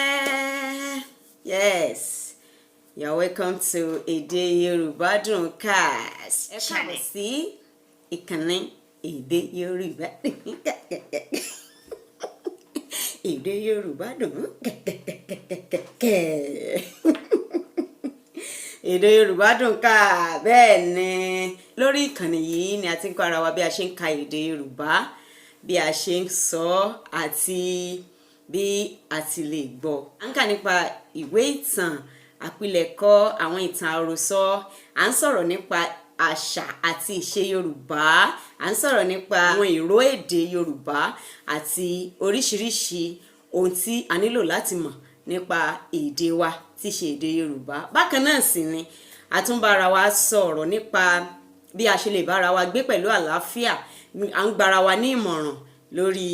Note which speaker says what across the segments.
Speaker 1: There. Yes. You're welcome to Èdè Yorùbá Dùn Cast. Ẹ káàbọ̀ sí ìkànnì Èdè Yorùbá. Èdè Yorùbá dùn kẹ̀kẹ̀kẹ̀kẹ̀. Èdè Yorùbá dùn ká. Bẹ́ẹ̀ ni, lórí ìkànnì yìí ni a ti ń kọ́ ara wa bí a ṣe ń ka èdè Yorùbá, bí a ṣe ń sọ àti bí a ti lè gbọ́. À ń kà nípa ìwé ìtàn, àpilẹ̀kọ, àwọn ìtàn àròsọ. À ń sọ̀rọ̀ nípa àṣà àti ìṣe Yorùbá. À ń sọ̀rọ̀ nípa àwọn ìró èdè Yorùbá àti oríṣiríṣi ohun tí a nílò láti mọ̀ nípa èdè wa tí í ṣe èdè Yorùbá. Bákan náà sì ni a tún bá ara wa sọ̀rọ̀ nípa bí a ṣe lè bá ara wa gbé pẹ̀lú àlàáfíà. À ń gbára wa ní ìmọ̀ràn lórí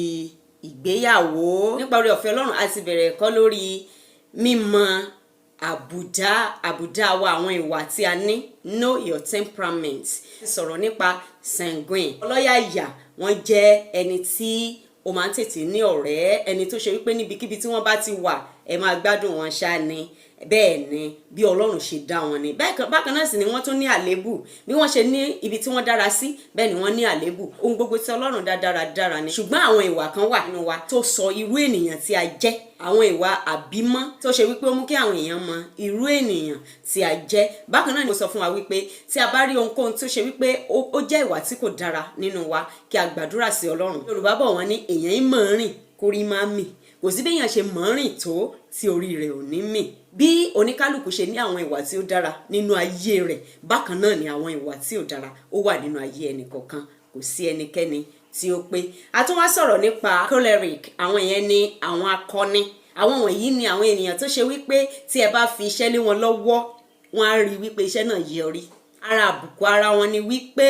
Speaker 1: ìgbéyàwó. Nípa oore ọ̀fẹ́ Ọlọ́run, a ti bẹ̀rẹ̀ ẹ̀kọ́ lórí mímọ̀ àbùdá wa, àwọn ìwà tí a ní, know your temperament. Sọ̀rọ̀ nípa sanguine, ọlọ́yàyà. Wọ́n jẹ́ ẹni tí ó máa ń tètè ní ọ̀rẹ́, ẹni tó ṣe wípé níbikíbi tí wọ́n bá ti wà, ẹ máa gbádùn wọn ṣá ni. Bẹ́ẹ̀ ni, bí Ọlọ́run ṣe dá wọn ni. Bákan náà sì ni wọ́n tún ní àléébù. Bí wọ́n ṣe ní ibi tí wọ́n dára sí, bẹ́ẹ̀ ni wọ́n ní àléébù. Ohun gbogbo tí Ọlọ́run dá dáradára ni, ṣùgbọ́n àwọn ìwà kan wà nínú wa tó sọ irú ènìyàn tí a jẹ́, àwọn ìwà àbímọ́ tó ṣe wípé ó mú kí àwọn èèyàn mọ irú ènìyàn tí a jẹ́. Bákan náà ni mo sọ fún wa wípé tí a bá rí ohunkóhun tó ṣe wípé ó jẹ́ ìwà tí kò dára nínú wa, kí a gbàdúrà sí Ọlọ́run. Yorùbá bọ̀, wọ́n ní èèyàn ń mọ̀ rìn kórí máa mì. Kò sí béèyàn ṣe mọ̀ rìn tó tí orí rẹ̀ ò ní mì. Bí oníkálukú ṣe ní àwọn ìwà tí ó dára nínú ayé rẹ̀, bákan náà ni àwọn ìwà tí ò dára ó wà nínú ayé ẹnì kọ̀ọ̀kan. Kò sí ẹnikẹ́ni tí ó pé. A tún wá sọ̀rọ̀ nípa choleric. Àwọn yẹn ni àwọn akọni. Àwọn wọ̀nyí ni àwọn ènìyàn tó ṣe wípé tí ẹ bá fi iṣẹ́ lé wọn lọ́wọ́, wọ́n á rí wípé iṣẹ́ náà yọrí. Ara àbùkù ara wọn ni wípé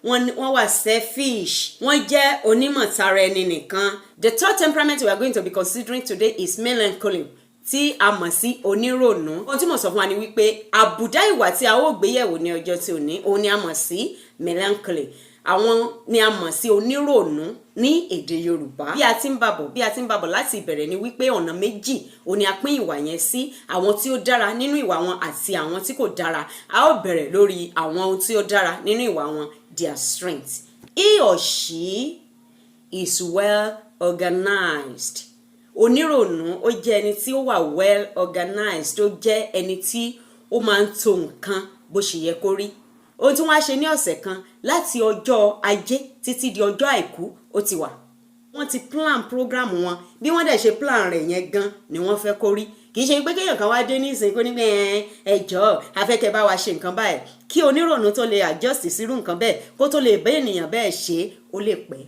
Speaker 1: wọ́n wà selfish, wọ́n jẹ́ onímọ̀tara ẹni nìkan. The third temperament we are going to be considering today is melancholy, tí a mọ̀ sí onírònú. Ohun tí mo sọ fún wa ni wípé àbùdá ìwà tí a ó gbé yẹ̀wò ní ọjọ́ tí ò ní, òun ni a mọ̀ sí melancholy. Àwọn ni a mọ̀ sí onírònú ní èdè Yorùbá. Bí a ti ń bàbọ̀ láti ìbẹ̀rẹ̀ ni wípé ọ̀nà méjì òun ni a pín ìwà yẹn sí: àwọn tí ó dára nínú ìwà wọn àti àwọn tí kò dára. A ó bẹ̀rẹ̀ lórí àwọn ohun tí ó dára nínú ìwà wọn, their strength. He or she is well organized. Onírònú, ó jẹ́ ẹni tí ó wà well organized. Ó jẹ́ ẹni tí ó máa ń to nǹkan bó ṣe yẹ kó rí. Ohun tí wọ́n á ṣe ní ọ̀sẹ̀ kan, láti ọjọ́ Ajé títí di ọjọ́ Àìkú, ó ti wà. Wọ́n ti plan program wọn. Bí wọ́n dẹ̀ ṣe plan rẹ̀ yẹn gan ni wọ́n fẹ́ kó rí. Kì í ṣe pé kéèyàn kan wá dé nísìnyí kó ní pé, "Ẹ jọ̀ọ́, a fẹ́ kẹ́ bá wa ṣe nǹkan báyìí." Kí onírònú tó lè adjust sírú nǹkan bẹ́ẹ̀, kó tó lè bẹ́ ènìyàn bẹ́ẹ̀ ṣe, ó lè pẹ́.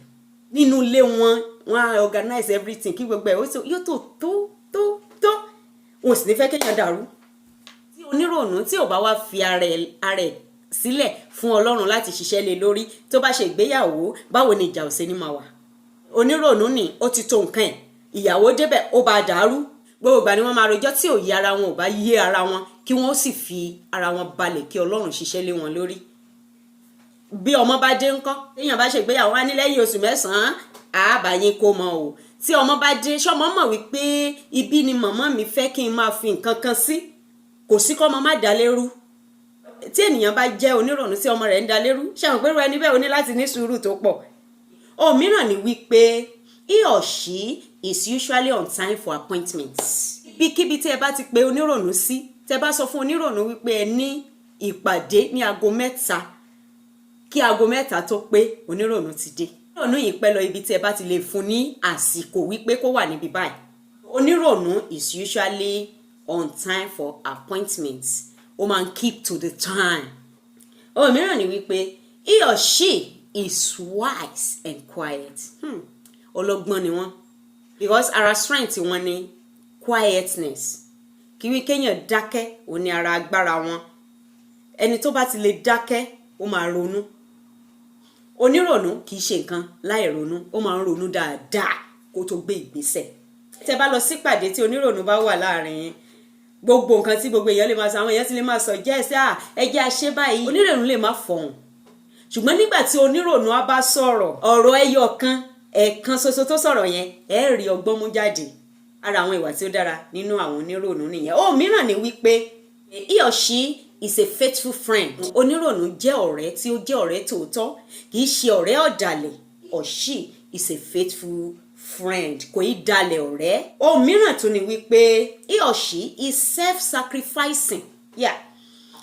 Speaker 1: Nínú ilé wọn, wọ́n á organize everything kí gbogbo ẹ̀ yóò tó tó tó tó. Wọn ò sì ní fẹ́ kéèyàn dàrú. Tí onírònú tí ò bá wá fi ara ẹ̀ sílẹ̀ fún Ọlọ́run láti ṣiṣẹ́ lé lórí, tó bá ṣe ìgbéyàwó, báwo ni ìjà ò ṣe ní máa wà? Onírònú ni ó ti tó nǹkan ẹ̀, ìyàwó débẹ̀, ó bá dàrú. Gbogbo ìgbà ni wọ́n máa rojọ́ tí ò yé ara wọn, ò bá yé ara wọn, kí wọ́n sì fi ara wọn balẹ̀ kí Ọlọ́run ṣiṣẹ́ lé wọn lórí. Bí ọmọ bá dé ńkọ́? Téèyàn bá ṣègbéyàwó, wá ní lẹ́yìn oṣù 9 àbáyín kó mọ o. Tí ọmọ bá dé, ṣọmọ mọ̀ wípé ibi ni màmá mi fẹ́ kí n máa fi nǹkan kan sí? Kò sí kọ́ ọmọ má dá lérú. Tí ènìyàn bá jẹ́ onírònú, tí ọmọ rẹ̀ ń da lérú, ṣe àwọn pẹ̀lú ẹni bẹ́ẹ̀, ó ní láti ní sùúrù tó pọ̀. Òmíràn ni wípé he or she is usually on time for appointments. Ibikíbi tí ẹ bá ti pe onírònú sí, tẹ bá sọ fún onírònú wípé ẹ ní ìpàdé ní aago 3, kí aago 3 tó pé, onírònú ti dé. Onírònú yìí pẹ́ lọ ibi tí ẹ bá ti lè fún ní àsìkò wípé kó wà níbi báyìí. Onírònú is usually on time for appointments. Ó máa ń keep to the time. Ohun mìíràn ni wípé he or she is wise and quiet. Ọlọ́gbọ́n ni wọ́n, because ara strength wọn ni quietness. Kí wí kéèyàn dákẹ́, òun ni ara agbára wọn. Ẹni tó bá ti lè dákẹ́, ó máa ronú. Onírònú kì í ṣe nǹkan láì ronú. Ó máa ń ronú dáadáa kó tó gbé ìgbésẹ̀. Tẹ́ bá lọ sípàdé, tí onírònú bá wà láàrin yín, gbogbo nǹkan tí gbogbo èèyàn lè máa sọ, àwọn èèyàn sì lè máa sọ jẹ́ ẹsẹ́ à, ẹ jẹ́ àṣẹ báyìí, onírònú lè má fọhùn. Ṣùgbọ́n nígbà tí onírònú á bá sọ̀rọ̀, ọ̀rọ̀ ẹyọ kan, ẹ̀ẹ̀kan ṣoṣo tó sọ̀rọ̀ yẹn, ẹ rí ọgbọ́n mú jáde. Ara àwọn ìwà tí ó dára nínú àwọn onírònú nìyẹn. Ohun mìíràn ni wípé he or she is a faithful friend. Onírònú jẹ́ ọ̀rẹ́ tí ó jẹ́ ọ̀rẹ́ tòótọ́, kì í ṣe ọ̀rẹ́ ọ̀dàlẹ̀. Or she is a faithful friend, kò í dalẹ̀ ọ̀rẹ́. Ohun mìíràn tún ni wípé he or she is self-sacrificing. Yeah,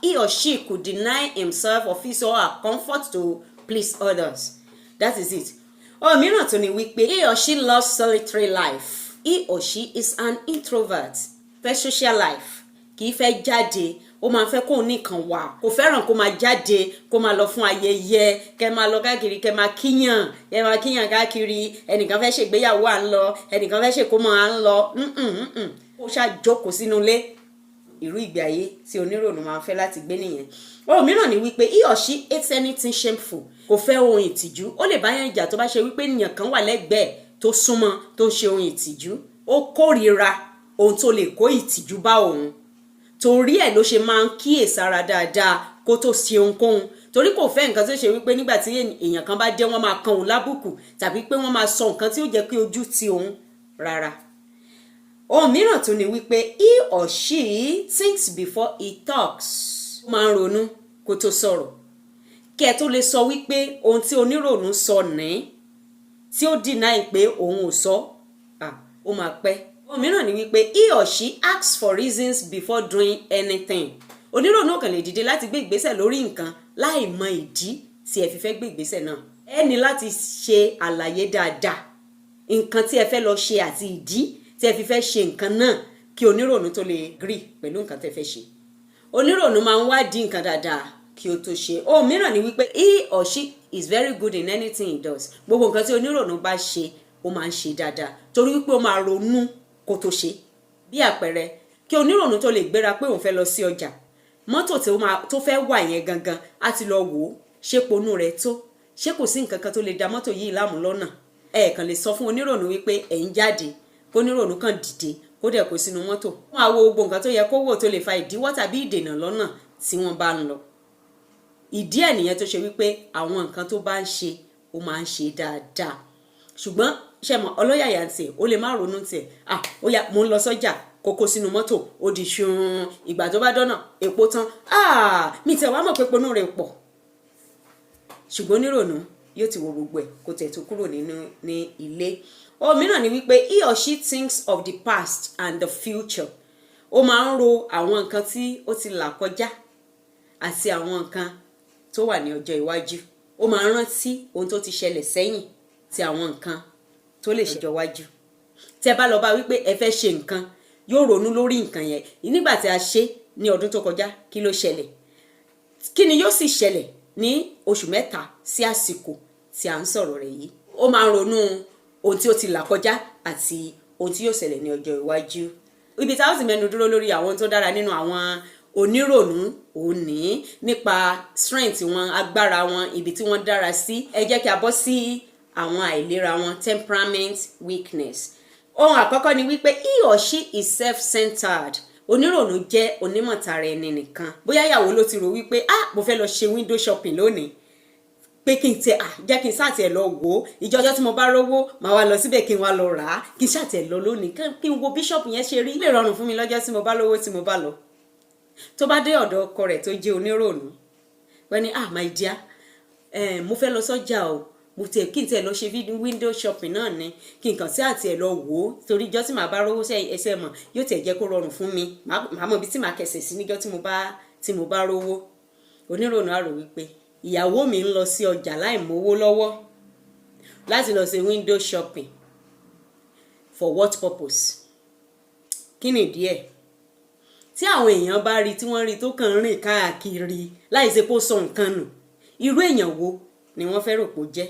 Speaker 1: he or she could deny himself of his or her comfort to please others. That is it. Ohun mìíràn tún ni wípé he or she loves solitary life. He or she is an introvert, fẹ́ social life, kì í fẹ́ jáde. Ó máa ń fẹ́ kóun nìkan wà, kò fẹ́ràn kó máa jáde, kó máa lọ fún ayẹyẹ, kẹ́ máa lọ káàkiri, kẹ́ máa kíyàn káàkiri. Ẹnìkan fẹ́ ṣègbéyàwó, à ń lọ. Ẹnìkan fẹ́ ṣèkómọ, à ń lọ. Ó ṣàjókòó sínú ilé. Irú ìgbé ayé tí onírònú máa ń fẹ́ láti gbé nìyẹn. Ohun mìíràn ni wípé he or she hates anything shameful. Kò fẹ́ ohun ìtìjú. Ó lè bá yẹn jà tó bá ṣe wípé ènìyàn kan wà lẹ́gbẹ̀ẹ́ tó súnmọ́ tó ń ṣe ohun ìtìjú. Ó kórìíra ohun tó lè kó ìtìjú bá òun. Torí ẹ̀ ló ṣe máa ń kíyèsára dáadáa kó tó ṣe ohunkóhun, torí kò fẹ́ nǹkan tó ṣe wípé nígbà tí èèyàn kan bá dé, wọ́n máa kan òun lábùkù tàbí pé wọ́n máa sọ nǹkan tí ó jẹ́ kí ojú ti òun rárá. Ohun mìíràn tún ni wípé he or she thinks before he talks. Ó máa ń ronú kó tó sọ̀rọ̀. Kí ẹ tó lè sọ wípé ohun tí onírònú sọ ní tí ó deny pé òun ò sọ, ó máa pẹ́. Ohun mìíràn ni wípé he or she asks for reasons before doing anything. Onírònú kàn lè dìde láti gbé ìgbésẹ̀ lórí nǹkan láì mọ ìdí tí ẹ fi fẹ́ gbé ìgbésẹ̀ náà. Ẹ ní láti ṣe àlàyé dáadáa nǹkan tí ẹ fẹ́ lọ ṣe àti ìdí tí ẹ fi fẹ́ ṣe nǹkan náà kí onírònú tó lè agree pẹ̀lú nǹkan tẹ́ fẹ́ ṣe. Onírònú máa ń wádìí nǹkan dáadáa kí ó tó ṣe. Ohun mìíràn ni wípé he or she is very good in anything he does. Gbogbo nǹkan tí onírònú bá ṣe, ó máa ń ṣe dáadáa, torí wípé ó máa ronú kó tó ṣe. Bí àpẹẹrẹ, kí onírònú tó lè gbéra pé òun fẹ́ lọ sí ọjà, mọ́tò tó fẹ́ wà yẹn gangan, á ti lọ wò ó, ṣé ponú rẹ̀ tó, ṣé kò sí nǹkan kan tó lè da mọ́tò yìí láàmú lọ́nà. Ẹ kàn lè sọ fún onírònú wípé ẹ̀ ń jáde, kó onírònú kàn dìde, kó dẹ̀ kó sínú mọ́tò. Wọ́n á wo gbogbo nǹkan tó yẹ kó wò tó lè fa ìdíwọ́ tàbí ìdènà lọ́nà tí wọ́n bá ń lọ. Ìdí ẹ̀ nìyẹn tó ṣe wípé àwọn nǹkan tó bá ń ṣe, ó máa ń ṣe dáadáa. Ṣùgbọ́n ṣe mọ̀, ọlọ́yàyà ń tiẹ̀, ó lè má ronú tiẹ̀. "Ah, ó yá, mo ń lọ sọ́jà," kókó sínú mọ́tò, ó di ṣùn. Ìgbà tó bá dọ́nà, epo tán. "Ah, mi tẹ̀ wá mọ̀ pé ponú rẹ̀ pọ̀." Ṣùgbọ́n onírònú yóò ti wo gbogbo ẹ̀ kó tẹ̀ tó kúrò nínú ní ilé. Ohun mìíràn ni wípé he or she thinks of the past and the future. Ó máa ń ro àwọn nǹkan tí ó ti là kọjá àti àwọn nǹkan tó wà ní ọjọ́ iwájú. Ó máa ń rántí ohun tó ti ṣẹlẹ̀ sẹ́yìn ti àwọn nǹkan tó lè ṣẹjọ́ iwájú. Tẹ́ bá lọ bá wípé ẹ fẹ́ ṣe nǹkan, yóò ronú lórí nǹkan yẹn. Nígbà tí a ṣe ní ọdún tó kọjá, kí ló ṣẹlẹ̀? Kí ni yóò sì ṣẹlẹ̀ ní oṣù 3 sí àsìkò tí a ń sọ̀rọ̀ rẹ̀ yìí? Ó máa ń ronú ohun tí ó ti là kọjá àti ohun tí yóò ṣẹlẹ̀ ní ọjọ́ iwájú. Ibi táwọn sì mẹ́nu dúró lórí àwọn tó dára nínú àwọn onírònú òní nípa strength wọn, agbára wọn, ibi tí wọ́n dára sí, ẹ jẹ́ kí a bọ́ sí àwọn àìlera wọn, temperament weakness. Ohun àkọ́kọ́ ni wípé he or she is self-centered. Onírònú jẹ́ onímọ̀tara ẹni nìkan. Bóyá ìyàwó ló ti rò wípé, "Ah, mo fẹ́ lọ ṣe window shopping lónìí, pé kí n tẹ, ah, jẹ́ kí n sáà tiẹ̀ lọ wò ó. Ìjọjọ́ tí mo bá rówó, màá wá lọ síbẹ̀ kí n wá lọ rà á. Kí n sáà tiẹ̀ lọ lónìí, kí n wo bí ṣọ́ọ̀bù yẹn ṣe rí, lè rọrùn fún mi lọ́jọ́ tí mo bá lówó." Tí mo bá lọ, tó bá dé ọ̀dọ̀ ọkọ rẹ̀ tó jẹ́ onírònú, wọ́n ní, "Ah, my dear, mo fẹ́ lọ sọ́jà o. Mo tiẹ̀ kí n tiẹ̀ lọ ṣe window shopping náà ni, kí n kàn sí àti ẹ̀ lọ wò ó, torí ijọ́ tí màá bá rówó sẹ́ ẹsẹ̀ mọ̀, yóò tiẹ̀ jẹ́ kó rọrùn fún mi. Màá mọ̀ ibi tí màá kẹsẹ̀ sí níjọ́ tí mo bá rówó." Onírònú àrò wípé ìyàwó mi ń lọ sí ọjà láì mówó lọ́wọ́ láti lọ ṣe window shopping, for what purpose? Kí ni ìdí ẹ̀? Tí àwọn èèyàn bá rí tí wọ́n rí tó kàn ń rìn káàkiri láì ṣe kó sọ nǹkan nù, irú èèyàn wo ni wọ́n fẹ́ rò pé ó jẹ́?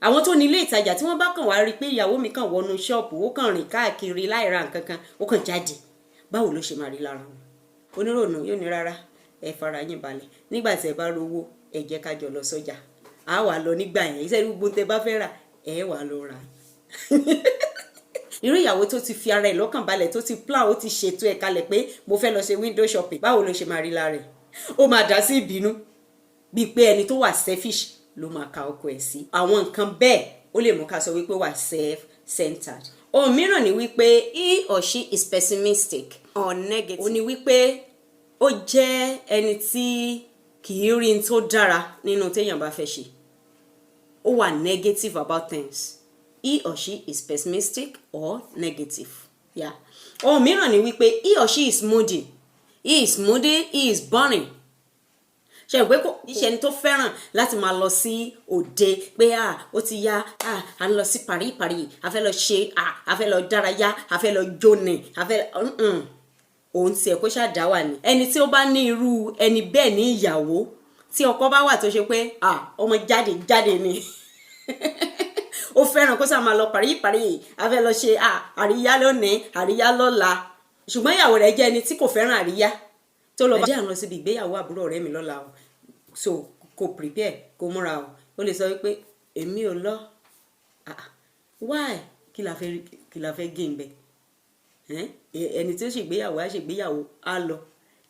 Speaker 1: Àwọn tó ní ilé ìtajà, tí wọ́n bá kàn wá rí i pé ìyàwó mi kàn wọnú ṣọ́ọ̀bù, ó kàn rìn káàkiri láì ra nǹkan kan, ó kàn jáde, báwo ló ṣe máa rí lára wọn? Onírònú yóò ní, "Rárá, ẹ fara yín balẹ̀. Nígbà tí ẹ bá rówó, ẹ jẹ́ ká jọ lọ sọ́jà. Á wà lọ nígbà yẹn. Iṣẹ́ gbogbo tẹ bá fẹ́ rà, ẹ wà lọ rà." Irú ìyàwó tó ti fi ara ẹ̀ lọ́kàn balẹ̀, tó ti plan, ó ti ṣètò ẹ̀ kalẹ̀ pé mo fẹ́ lọ ṣe window shopping, báwo ló ṣe máa rí lára ẹ̀? Ó máa dá sí ìbínú, bíi pé ẹni tó wà selfish ló máa ka ọkọ ẹ̀ sí. Àwọn nǹkan bẹ́ẹ̀, ó lè mú ká sọ wípé wà self-centered. Ohun mìíràn ni wípé he or she is pessimistic or negative. Ó ní wípé ó jẹ́ ẹni tí kì í rí n tó dára nínú téèyàn bá fẹ́ ṣe. Ó wà negative about things. He or she is pessimistic or negative. Yeah. Ohun mìíràn ni wípé he or she is moody. He is moody, he is boring. Ṣe pé kò ṣe ẹni tó fẹ́ràn láti máa lọ sí òde pé à ó ti yá, à ń lọ sí party party, a fẹ́ lọ ṣe, a fẹ́ lọ dárayá, a fẹ́ lọ jóni, a fẹ́ òun tiẹ̀ kó ṣàdá wà ní. Ẹni tí ó bá ní irú ẹni bẹ́ẹ̀ ní ìyàwó, tí ọkọ bá wà tó ṣe pé ọmọ jáde jáde ni, ó fẹ́ràn kó sáà máa lọ party party, a fẹ́ lọ ṣe àríyá lónìí, àríyá lọ́la, ṣùgbọ́n ìyàwó rẹ̀ jẹ́ ẹni tí kò fẹ́ràn àríyá, tó lọ bá jẹ́ àwọn lọ síbi ìgbéyàwó àbúrò ọ̀rẹ́ mi lọ́la o, so kò prepare, kò múra o, ó lè sọ wípé, "Èmi ò lọ." Ah, why? Kí la fẹ́ gé ń bẹ? Ẹni tí ó ṣègbéyàwó á ṣègbéyàwó, á lọ.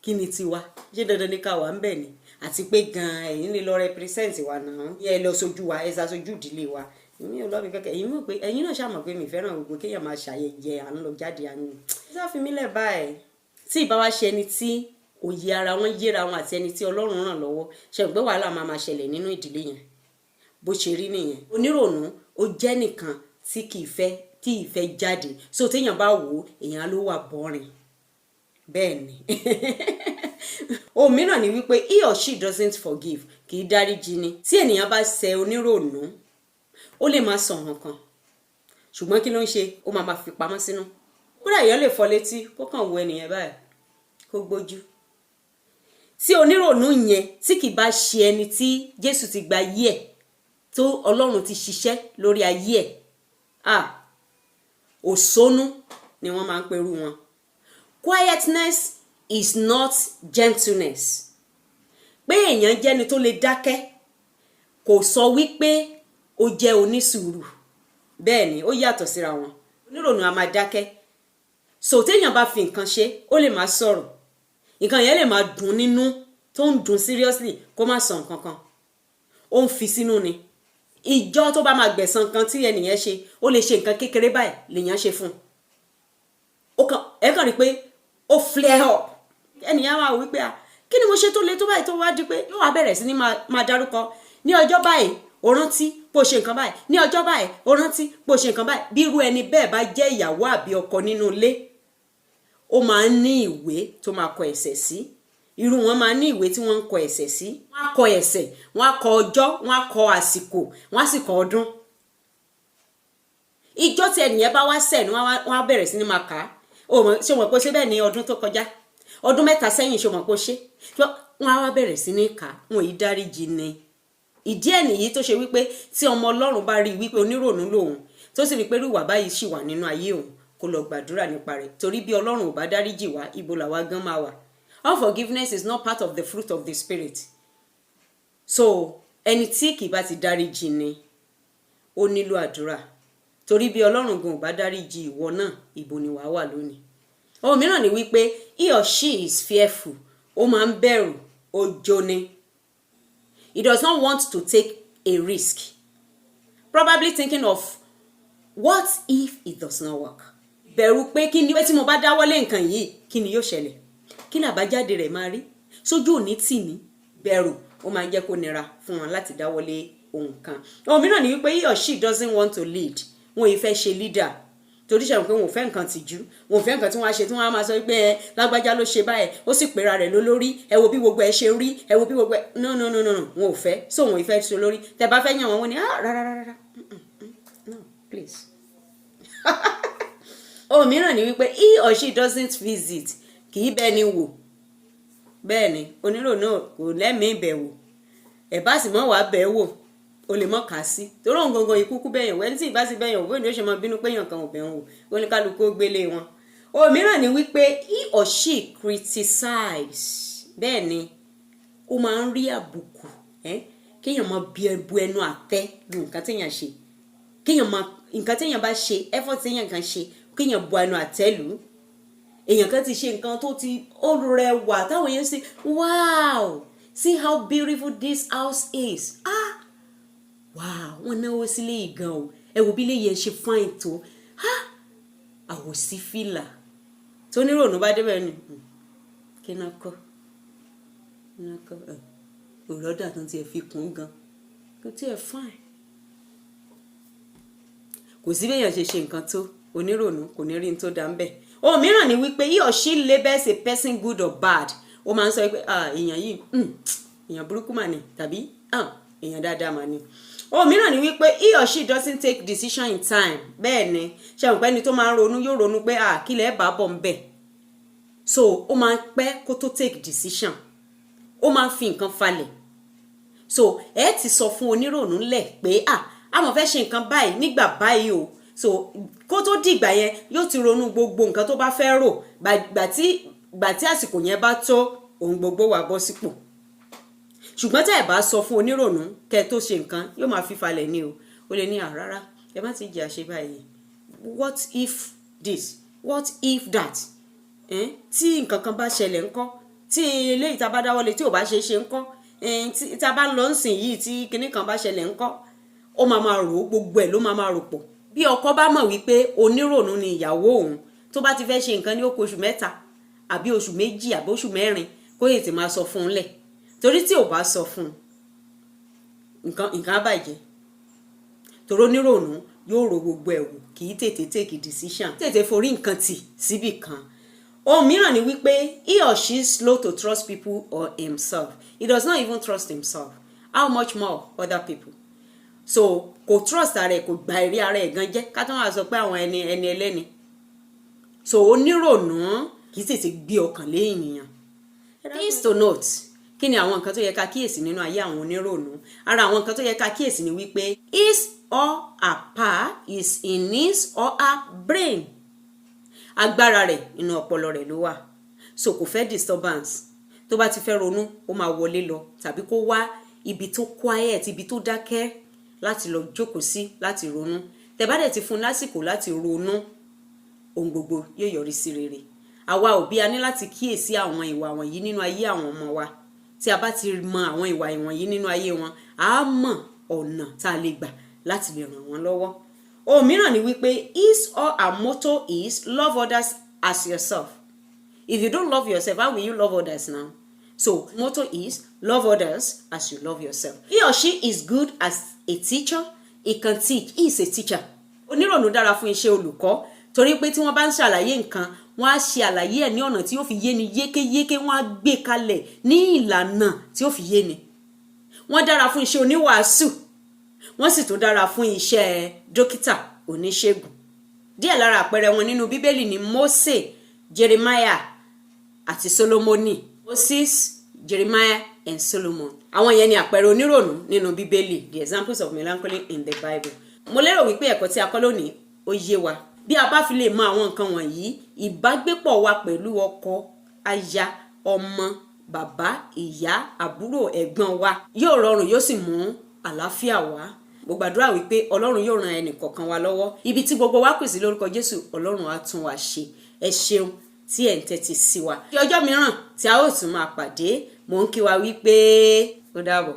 Speaker 1: Kí ni tiwa? Ṣé dandan ni ká wà ń bẹ̀ ni? Àti pé gan-an, ẹ̀yin lè lọ represent wa náà, ẹ lọ sojú wa, ẹ ṣàṣojú ìdílé wa. Èmi ò lọ́bi kẹ́kẹ́. Ẹ̀yin mọ̀ pé, ẹ̀yin náà ṣàmọ̀ pé mi fẹ́ràn gbogbo kéèyàn máa ṣàyẹyẹ, à ń lọ jáde, à ń ṣáà fi mí lẹ̀ báyìí. Tí ìbá wa ṣe ẹni tí òye ara wọn yéra wọn àti ẹni tí Ọlọ́run ràn lọ́wọ́, ṣe pé wàhálà máa máa ṣẹlẹ̀ nínú ìdílé yẹn. Bó ṣe rí nìyẹn. Onírònú, ó jẹ́ nìkan tí kì í fẹ́ jáde. So téèyàn bá wò ó, èèyàn ló wà boring. Bẹ́ẹ̀ ni. Ohun mìíràn ni wípé he or she doesn't forgive. Kì í dáríjì ni. Tí ènìyàn bá ṣẹ̀ onírònú, ó lè má sọ nǹkan, ṣùgbọ́n kí ló ń ṣe? Ó máa ma fi pamọ́ sínú. Kódà èèyàn lè fọ́ létí, kó kàn wo ẹnìyẹn báyìí, kó gbójú. Tí onírònú yẹn, tí kì bá ṣe ẹni tí Jésù ti gba ayé ẹ̀, tó Ọlọ́run ti ṣiṣẹ́ lórí ayé ẹ̀, ah, òṣónú ni wọ́n máa ń perú wọn. Quietness is not gentleness. Pé èèyàn jẹ́ni tó lè dákẹ́ kò sọ wípé ó jẹ́ onísùúrù. Bẹ́ẹ̀ ni, ó yàtọ̀ síra wọn. Onírònú a máa dákẹ́. So téèyàn bá fi nǹkan ṣe, ó lè má sọ̀rọ̀. Nǹkan yẹn lè máa dùn nínú, tó ń dùn seriously, kó má sọ nǹkan kan, ó ń fi sínú ni. Ìjọ tó bá máa gbẹ̀san kan tí ẹnìyẹn ṣe, ó lè ṣe nǹkan kékeré báyìí lèèyàn ṣe fún un, ó kàn ẹ kàn rí pé ó flare up. Ẹnìyẹn máa wí pé, "À, kí ni mo ṣe tó le tó báyìí?" Tó wá di pé yóò wá bẹ̀rẹ̀ sí ní máa dárúkọ. Ní ọjọ́ báyìí, ó rántí bó ṣe nǹkan báyìí. Ní ọjọ́ báyìí, ó rántí bó ṣe nǹkan báyìí. Bí irú ẹni bẹ́ẹ̀ bá jẹ́ ìyàwó àbí ọkọ nínú ilé, ó máa ń ní ìwé tó máa kọ ẹ̀ṣẹ̀ sí. Irú wọn máa ní ìwé tí wọ́n ń kọ ẹ̀ṣẹ̀ sí. Wọ́n á kọ ẹ̀ṣẹ̀, wọ́n á kọ ọjọ́, wọ́n á kọ àsìkò, wọ́n á sì kọ ọdún. Ìjọ tí ẹnìyẹn bá wá ṣẹ̀ ni wọ́n á bẹ̀rẹ̀ sí ní máa kà á. Ṣé o mọ̀ pé ó ṣe bẹ́ẹ̀ ní ọdún tó kọjá, ọdún 3 sẹ́yìn? Ṣé o mọ̀ pé ó ṣe? Wọ́n á wá bẹ̀rẹ̀ sí ní kà á. Wọn yìí dáríjì ni. Ìdí ẹ̀ nìyí tó ṣe wípé tí ọmọ Ọlọ́run bá rí i wípé onírònú lòun, tó sì rí i pé irú ìwà báyìí ṣì wà nínú ayé òun, kó lọ gbàdúrà nípa rẹ̀, torí bí Ọlọ́run ò bá dáríjì wá, ibo làwa gan máa wà? Unforgiveness is not part of the fruit of the Spirit. So ẹni tí kì í bá ti dáríjì ni, ó nílò àdúrà, torí bí Ọlọ́run gan ò bá dáríjì ìwọ náà, ibo ni wàá wà lónìí? Ohun mìíràn ni wípé he or she is fearful. Ó máa ń bẹ̀rù, ojo ni. He does not want to take a risk, probably thinking of what if it does not work. Bẹ̀rù pé kí ni tí mo bá dáwọ́lé nǹkan yìí, kí ni yóò ṣẹlẹ̀? Kí ni àbájáde rẹ̀ máa rí? Sójú òní tì mí. Bẹ̀rù, ó máa ń jẹ́ kó nira fún wọn láti dáwọ́lé ohun kan. Ohun mìíràn ni wípé he or she doesn't want to lead. Wọn ì fẹ́ ṣe leader, torí ṣe pé wọn ò fẹ́ nǹkan tìjú, wọn ò fẹ́ nǹkan tí wọ́n á ṣe tí wọ́n á máa sọ pé, "Ẹ lágbájá ló ṣe báyìí, ó sì pera rẹ̀ lólórí. Ẹ wo bí gbogbo ẹ ṣe rí, ẹ wo bí gbogbo ẹ." No, no, no, no, no, wọn ò fẹ́. So wọn ì fẹ́ ṣe olórí. Tẹ bá fẹ́ yàn wọ́n, wọ́n ní, "Ah, rárá, rárá, no, please." Ohun mìíràn ni wípé he or she doesn't visit. Kì í bẹ́ẹ̀ ni wò. Bẹ́ẹ̀ ni, onírò náà kò lẹ́mìí ìbẹ̀wò. Ẹ̀ bá sì mọ́ wàá bẹ́ẹ̀ wò, o lè mọ́ kà á sí, torí òun gangan ikú kú bẹ́yàn wẹ́n tí ìbá sì bẹ́yàn wò ní, ó ṣe máa bínú pé èèyàn kan ò bẹ̀ wò. Oníkálukú ó gbélé wọn. Ohun mìíràn ni wípé he or she criticize. Bẹ́ẹ̀ ni, ó máa ń rí àbùkù kéèyàn máa bí bu ẹnu àtẹ́ lu nǹkan téèyàn ṣe, kéèyàn máa nǹkan téèyàn bá ṣe, effort téèyàn kan ṣe, kéèyàn bu ẹnu àtẹ́ lù ú. Èèyàn kan ti ṣe nǹkan tó ti ó rẹwà, táwọn èèyàn ṣe, "Wow, see how beautiful this house is. Ah, wow, wọ́n náwó sílé yìí gan o. Ẹ wo bí ilé yẹn ṣe fine tó. Ah, Àwòsí fìlà tó nírònú bá débẹ̀ ni, kí náà kọ́, kí náà kọ́ òrọ́dà tó tiẹ̀ fi kún gan, kò tiẹ̀ fine. Kò sí béèyàn ṣe ṣe nǹkan tó, onírònú kò ní rí n tó dá ń bẹ̀. Ohun mìíràn ni wípé he or she labels a person good or bad. Ó máa ń sọ pé èèyàn yìí, èèyàn burúkú mà ní, tàbí èèyàn dáadáa mà ní. Ohun mìíràn ni wípé he or she doesn't take decision in time. Bẹ́ẹ̀ ni, ṣe àwọn pẹ́ni tó máa ń ronú yóò ronú pé kí lẹ̀ bá bọ̀ ń bẹ̀. So ó máa ń pẹ́ kó tó take decision, ó máa ń fi nǹkan falẹ̀. So ẹ ti sọ fún onírònú lẹ̀ pé àwọn fẹ́ ṣe nǹkan báyìí nígbà báyìí o. So kó tó dìgbà yẹn, yóò ti ronú gbogbo nǹkan tó bá fẹ́ rò. Gbà tí àsìkò yẹn bá tó, ohun gbogbo wà bọ́ sípò. Ṣùgbọ́n tẹ́ ẹ̀ bá sọ fún onírònú kẹ́ ẹ tó ṣe nǹkan, yóò máa fi falẹ̀ ní o. Ó lè ní, "Rárá, ẹ má ti jẹ́ àṣẹ báyìí. What if this? What if that? Eh? Tí nǹkan kan bá ṣẹlẹ̀ ńkọ́? Tí eléyìí tá a bá dáwọ́lé, tí ò bá ṣe é ṣe ńkọ́? Tí a bá ń lọ ńsìn yìí, tí kinní kan bá ṣẹlẹ̀ ńkọ́?" Ó máa máa rò ó, gbogbo ẹ̀ ló máa máa rò pọ̀. Bí ọkọ bá mọ̀ wípé onírònú ni ìyàwó òun, tó bá ti fẹ́ ṣe nǹkan ní ó kù oṣù 3 àbí oṣù 2 àbí oṣù 4, kó tètè máa sọ fún un lẹ̀, torí tí ò bá sọ fún un, nǹkan á bàjẹ́, torí onírònú yóò ro gbogbo ẹ̀ wò, kì í tètè take decision, tètè forí nǹkan tì síbì kan. Ohun mìíràn ni wípé he or she is slow to trust people or himself. He does not even trust himself, how much more other people? So kò trust ara ẹ̀, kò gba ẹ̀rí ara ẹ̀ gan jẹ́, ká tó wá sọ pé àwọn ẹni ẹlẹ́ni. So onírònú kì í tètè gbé ọkàn lé ènìyàn. Things to note: kí ni àwọn nǹkan tó yẹ ká kíyèsí nínú ayé àwọn onírònú? Ara àwọn nǹkan tó yẹ ká kíyèsí ni wípé his or her power is in his or her brain. Agbára rẹ̀, inú ọpọlọ rẹ̀ ló wà. So kò fẹ́ disturbance. Tó bá ti fẹ́ ronú, ó máa wọlé lọ tàbí kó wá ibi tó quiet, ibi tó dákẹ́ láti lọ jókòó sí láti ronú. Tẹ́ bá dẹ̀ ti fún un lásìkò láti ronú, ohun gbogbo yóò yọrí sí rere. Àwa òbí, a ní láti kíyèsí àwọn ìwà wọ̀nyí nínú ayé àwọn ọmọ wa. Tí a bá ti mọ àwọn ìwà ìwọ̀nyí nínú ayé wọn, a mọ̀ ọ̀nà tá a lè gbà láti lè ràn wọ́n lọ́wọ́. Ohun mìíràn ni wípé his or her motto is love others as yourself. If you don't love yourself, how will you love others now? So motto is love others as you love yourself. He or she is good as a teacher. He can teach. He is a teacher. Onírònú dára fún iṣẹ́ olùkọ́, torí pé tí wọ́n bá ń ṣàlàyé nǹkan, wọ́n á ṣe àlàyé ẹ̀ ní ọ̀nà tí ó fi yé ni yékéyéké, wọ́n á gbé kalẹ̀ ní ìlànà tí ó fi yé ni. Wọ́n dára fún iṣẹ́ oníwàásù, wọ́n sì tún dára fún iṣẹ́ dókítà oníṣègùn. Díẹ̀ lára àpẹẹrẹ wọn nínú Bíbélì ni Mósè, Jeremiah àti Solomoni. Moses, Jeremiah and Solomon, àwọn yẹn ni àpẹẹrẹ onírònú nínú Bíbélì, the examples of melancholy in the Bible. Mo lérò wípé ẹ̀kọ́ tí a kọ́ lónìí, ó yé wa. Bí a bá fi lè mọ àwọn nǹkan wọ̀nyí, ìbágbépọ̀ wa pẹ̀lú ọkọ, aya, ọmọ, bàbá, ìyá, àbúrò, ẹ̀gbọ́n wa yóò rọrùn, yóò sì mú àlàáfíà wá. Mo gbàdúrà wípé Ọlọ́run yóò ran ẹnì kọ̀ọ̀kan wa lọ́wọ́. Ibi tí gbogbo wa kù sí, lórúkọ Jésù, Ọlọ́run á tún wa ṣe. Ẹ ṣeun tí ẹ̀ ń tẹ́tí sí wa. Kí ọjọ́ mìíràn tí a ó tún máa pàdé, mò ń kí wa wípé ó dàbọ̀.